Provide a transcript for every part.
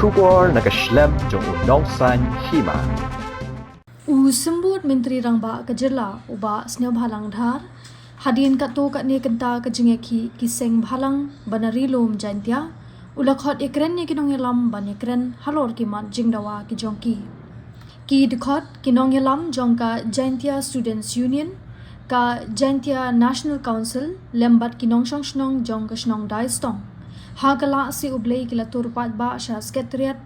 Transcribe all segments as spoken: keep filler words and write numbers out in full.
Khubor na ka shlem jong u nongsaiñ hima. U Symbud Myntri Rangbah ka jylla u Bah Sniawbhalang Dhar, hadien katto katne kynta ka jingïakhih ki seng bhalang ba na Ri Lum Jaintia, u la khot ïakren ïa ki nongïalam ban ïakren halor ki mat jingdawa ki jong ki. Ki dkhot ki nongïalam jong ka Jaintia Students Union, ka Jaintia National Council lem bad ki nongshong shnong jong ka shnong Daistong. Ha ka Lashai U Blei ki la tur paidbah sha Secretariat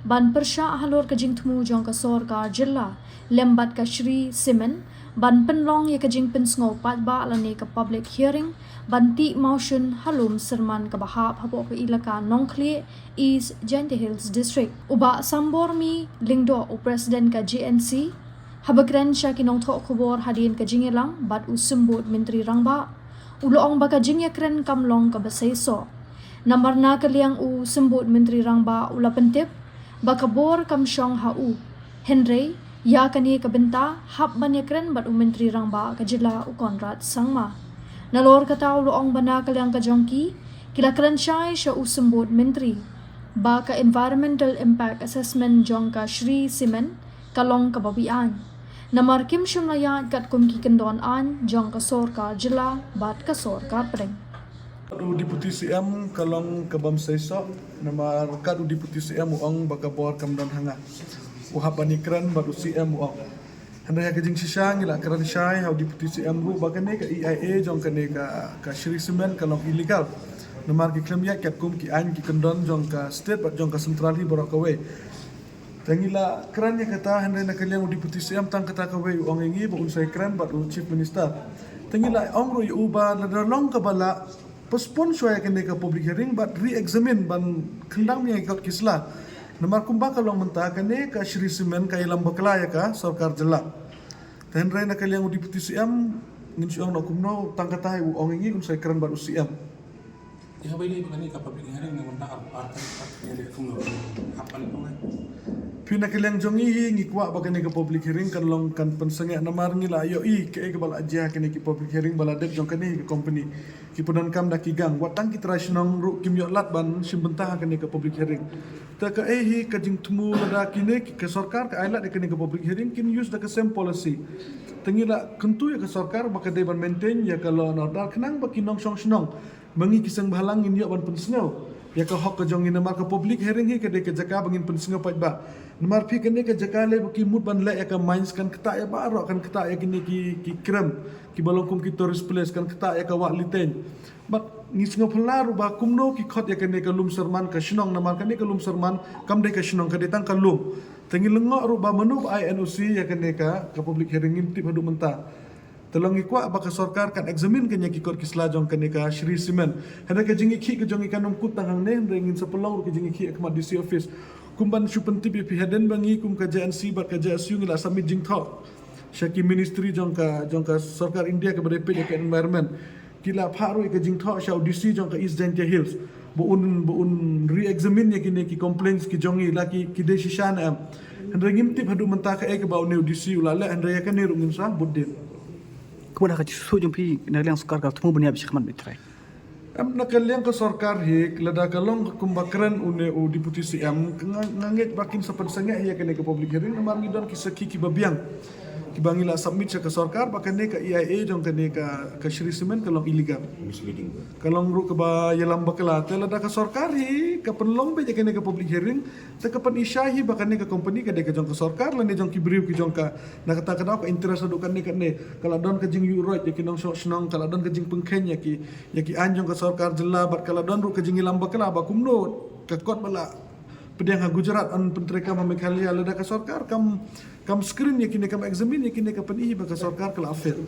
ban pyrshah halor ka jingthmu jong ka sorkar jylla lem bad ka Shree Cement ban pynlong ïa ka jingpynsngew paidbah lane ka public hearing ban tih mawshun ha lum Syrman kaba hap hapoh ka ilaka Nongkhlieh, East Jaintia Hills District. U Bah Sambormi Lyngdoh, u President ka J N C, haba kren sha ki nongthoh khubor hadien ka jingïalang bad u Symbud Myntri Rangbah, u la ong ba ka jingïakren kam long kaba seisoh. Namar na ka liang u Symbud Myntri Rangbah u la pyntip ba ka bor kam shong ha u. Hynrei ïa kane ka bynta hap ban ïakren bad u Myntri Rangbah ka jylla u Conrad Sangma. Nalor kata u la ong ba na ka liang ka jong ki, ki la kren shai sha u Symbud Myntri ba ka Environmental Impact Assessment jong ka Shree Cement ka long kaba be-aiñ. Namar kim shym la ïaid katkum ki kyndon aiñ jong ka sorkar jylla bad ka sorkar pdeng. Kat u Deputy C M ka long ka bym seisoh, namar kat u Deputy C M u ong ba ka bor kam don ha nga. U hap ban ïakren bad u C M u ong. Hynrei ha ka jingshisha ngi la kren shai ha u Deputy C M ruh ba kane ka E I A jong kane ka, ka Shree Cement ka long illegal. Namar ki khlem ïaid katkum ki aiñ ki kyndon jong ka state bad jong ka central hi baroh kawei. Te ngi la kren ïa kata, hynrei na ka liang u Deputy C M tang kata kawei u ong ïa ngi ba un sa ïakren bad u Chief Minister. Te ngi la ong ruh ïa u ba lada long kaba lah, postpone shuwa ïa kane ka public hearing bad re-examine ban khyndang biang ïa ki kot ki sla. Namar kumba ka long mynta kane ka Shree Cement ka ïalam bakla ïa ka sorkar jylla. Te hynrei na ka liang u Deputy C M ngin shu ong noh kumno, tang kata hi u ong ïa ngi un sa ïakren bad u C M. Ïa ba ine ba kane ka public hearing na mynta ar ar tarik ar tarik kumno. Hap ban kumno. Phi na ka liang jong ngi hi ngi kwah ba kane ka public hearing kan long kan pynsangeh namar ngi la ïohi kaei kaba la jia kane ki public hearing ba la dep jong kane hi ka company. Ki pyndonkam da ki gang. Wat tang ki trai shnong ruh kim ïoh lad ban shim bynta ha kane ka public hearing. Te kaei hi ka jingthmu lada kine ki, ka sorkar ka ai lad ïa kane ka public hearing kin use da ka same policy. Te ngi la kyntu ïa ka sorkar ba ka dei ban maintain ïa ka law and order khnang ba ki nongshong shnong ma ngi ki seng bhalang ngin ïoh ban pynsngew ïa ka hok ka jong ngi namar ka public hearing hi ka dei ka jaka ba ngin pynsngew paidbah. Namar phi kane ka jaka lei ba ki mut ban leh ïa ka mines kan ktah ïa baroh, kan ktah ïa kine ki, ki krem kiba long kum ki tourist place, kan ktah ïa ka Wah Litein. Bad ngi sngewphylla ruh ba kumno ki khot ïa kane ka lum Syrman ka shnong namar kane ka lum Syrman kam dei ka shnong, ka dei tang ka lum. Te ngi lyngngoh ruh ba mano ba ai N O C ïa kane ka, ka public hearing ngim tip haduh mynta. Te long ngi kwah ba ka sorkar kan examine kane ki kot ki sla jong kane ka Shree Cement. Hynrei ka jingïakhih ka jong ngi kan ym kut tang hangne, hynrei ngin sa pynlong ruh ka jingïakhih ha khmat D C office. Kum ban shu pyntip ïa phi, hadien ba ngi kum ka J N C bad ka J S U ngi la submit jingthoh sha ki ministry jong ka, jong ka sorkar India kaba dei peit ïa ka environment. Ki la phah ruh ïa ka jingthoh sha u D C jong ka East Jaintia Hills ba un, ba un re-examine ïa kine ki complaints ki jong ngi la ki, ki dei shisha ne em. Hynrei ngim tip haduh mynta kaei kaba une u D C u la leh, hynrei ïa kane ruh ngin sa bud dien. Kumno ka jingsuh jong phi na liang sorkar ka thmu ban ïap sha khmat Myntri? Em, na ka liang ka sorkar hi lada ka long kumba kren une u Deputy C M, nga, nga ngeit ba kin sa pynsangeh ïa kane ka public hearing namar ngi don ki sakhi kiba biang kiba ngi la submit sha ka sorkar ba kane ka E I A jong kane ka, ka Shree Cement ka long illegal. Misleading. Ka long ruh kaba ïalam bakla. Te lada ka sorkar hi ka pynlong beit ïa kane ka public hearing, te ka pyni shai hi ba kane ka company ka dei ka jong ka sorkar lane jong ki briew ki jong ka. Na kata ka daw ka interest haduh katne katne. Ka la don ka jingïuhroit ïa ki nongshong shnong, ka la don ka jingpynkheiñ ïa ki, ïa ki aiñ jong ka sorkar jylla bad ka la don ruh ka jingïalam bakla ba kumno ka kot ba la pdiang ha Gujarat yn pyntreikam ha Meghalaya, lada ka sorkar kam, kam screen ïa kine, kam examine ïa kine, ka pyni hi ba ka sorkar ka la fail.